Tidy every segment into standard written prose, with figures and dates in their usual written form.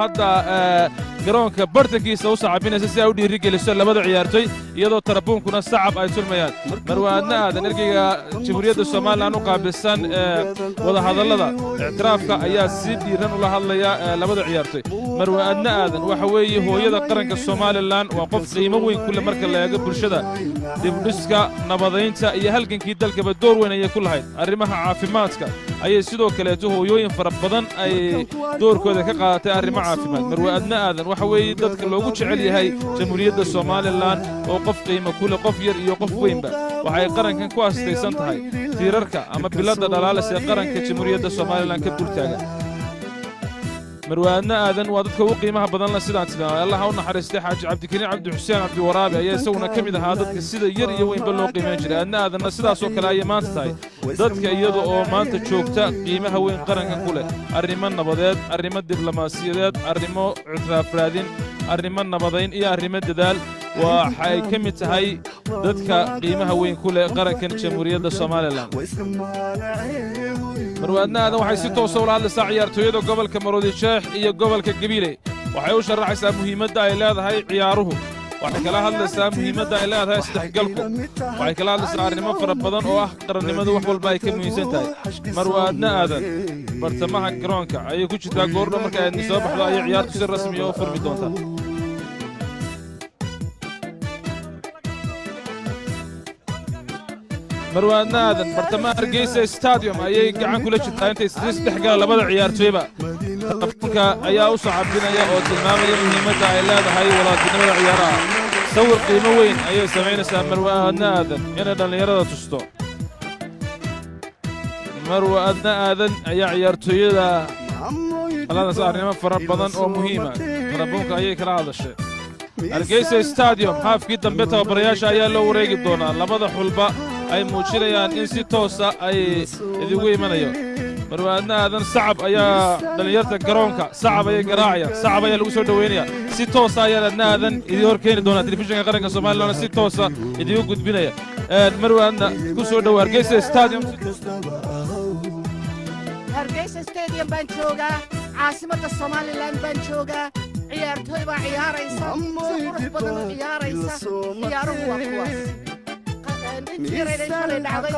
Hadda garoonka bartankiisa u sacabinaysa si ay u dhiirigeliso labada ciyaartoy, iyadoo tarabuunkuna sacab ay tulmayaan. Marwo Adna Aadan, ergeyga Jamhuuriyadda Somaliland u qaabilsan wadahadallada ictiraafka, ayaa si dhiiran ula hadlaya labada ciyaartoy. Marwo Adna Aadan waxa weeye hooyada qaranka Somaliland. Waa qof qiimo weyn ku leh marka la eego bulshada. Dibdhiska, nabadaynta iyo halgankii dalkaba door weyn ayay ku lahayd. Arrimaha caafimaadka ayay sidoo kaleeto hooyooyin fara badan ay doorkooda ka qaadatay arrimo caafimaad. Marwo Adna Aadan waxa weeye dadka loogu jecel yahay Jamhuuriyadda Somaliland oo qof qiimo ku leh qof yar iyo qof weynba. Waxay qarankan ku astaysan tahay tiirarka ama biladda dhalaalis ee qaranka Jamhuuriyadda Somaliland ka dultaagan. Marwo Adna Aadan waa dadka ugu qiimaha badan la sidaan tilmaamay. Allah ha u naxariistay, Xaaji Cabdikariin Cabdi Xuseen Cabdiwaraabi ayaa isaguna ka mid ahaa dadka sida yar iyo weynba loo qiimayn jiray. Adna Aadanna sidaasoo kale ayay maanta tahay dadka, iyada oo maanta joogta qiimaha weyn qarankan ku leh arrimo nabadeed, arrimo diblomaasiyadeed, arrimo ictiraaf raadin, arrimo nabadayn iyo arrimo dadaal. Waxay ka mid tahay dadka qiimaha weyn ku leh qarankan Jamhuuriyadda Somaliland. Marwo Adna Aadan waxay si toosa ula hadlaysaa ciyaartooyada gobolka Maroodi Jeex iyo gobolka Gabiile. Waxay u sharaxaysaa muhiimadda ay leedahay ciyaaruhu. Waxay kala hadlaysaa muhiimadda ay leedahay isdhexgalku. Waxay kala hadlaysaa arrimo fara badan oo ah qarannimadu wax walba ay ka muhiimsan tahay. Marwo Adna Aadan bartamaha garoonka ayay ku jirtaa. Goordho marka aadni soo baxdo ayay ciyaartu si rasmiya u furmi doontaa. Marwo Adna Aadan bartamaha Hargeysa Stadium ayay gacan kula jirtaa intay isdhex gala labada ciyaartooyba. Telefoonka ayaa u sacabinaya oo tilmaamaya muhiimadda ay leedahay walaaltinimada ciyaaraha. Sawir qiimo weyn ayay samaynaysaa Marwo Adna Aadan inay dhallinyarada tusto. Marwo Adna Aadan ayaa ciyaartooyada qaladaas arrimo fara badan oo muhiima tarabuunka ayay kala hadashay. Hargeysa Stadium haafkii dambe tababarayaasha ayaa loo wareegi doonaa. Labada xulba ay muujinayaan in si toosa ay idigu imanayo. Marwo Adna Aadan sacab ayaa dhallinyarta garoonka sacab ayay garaacayaan, sacab ayaa lagu soo dhoweynaya. Si toosa ayaan Adna Aadan idin hor keeni doonaa. Telefishinka qaranka Somaliland si toosa idigu gudbinaya. Marwo Adna, ku soo dhowo Hargeysa Stadium. Hargeysa Stadium baan joogaa, caasimadda Somaliland baan joogaa. Ciyaartooy baa ciyaaraysa, si qurux badan u ciyaaraysa. Ciyaaruhu waa kuwaas. Intii yarayday shalay dhacday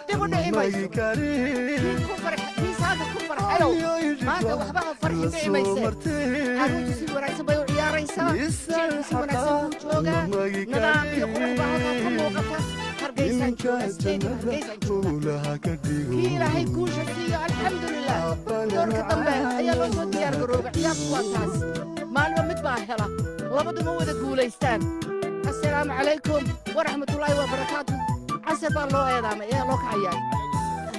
dib u dhici mayso. Kii saaka ku farxayow, maanta waxba ha farxi, dhici mayse. Carruurtu si wanaagsan bay u ciyaaraysaa, jiilku si wanaagsan buu joogaa, nidaam iyo qurux baa halkaa ka muuqata. Hargeysaan joogaa, stadium Hargeysaan joogaa. Kii Ilaahay guusha siiyo, alxamdulilah. Doorka dambe ayaa loo soo diyaar garooba. Ciyaartu waa taas, maalmo mid baa hela, labaduma wada guulaystaan. Assalaamu calaykum waraxmatullaahi wabarakaatu. Casar baa loo eedaamay ee loo kacayaa.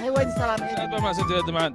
Hay, waa idin salaamay. Aad baa mahadsantahay, dabcan.